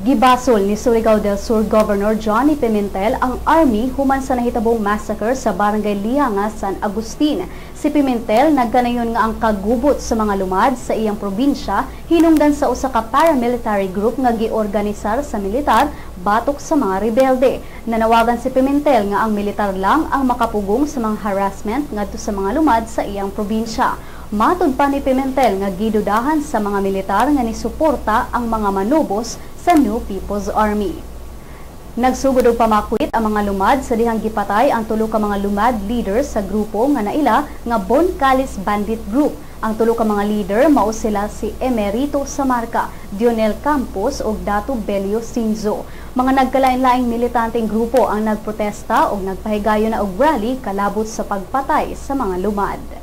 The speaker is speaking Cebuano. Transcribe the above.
Gibasol ni Surigao del Sur Governor Johnny Pimentel ang Army human sa nahitabong massacre sa Barangay Lianga, San Agustin. Si Pimentel nagkanayon nga ang kagubot sa mga lumad sa iyang probinsya hinungdan sa usa ka paramilitary group nga giorganisar sa militar batok sa mga rebelde. Nanawagan si Pimentel nga ang militar lang ang makapugong sa mga harassment ngadto sa mga lumad sa iyang probinsya. Matud pa ni Pimentel nga gidudahan sa mga militar nga nisuporta ang mga manubos sa New People's Army. Nagsugod og pamakwit ang mga lumad sa dihang gipatay ang tulo ka mga lumad leaders sa grupo nga naila nga Boncalis Bandit Group. Ang tulo ka mga leader mao sila si Emerito Samarca, Dionel Campos ug Dato Belio Sinzo. Mga nagkalain-laing militanteng grupo ang nagprotesta ug nagpahigayon na og rally kalabot sa pagpatay sa mga lumad.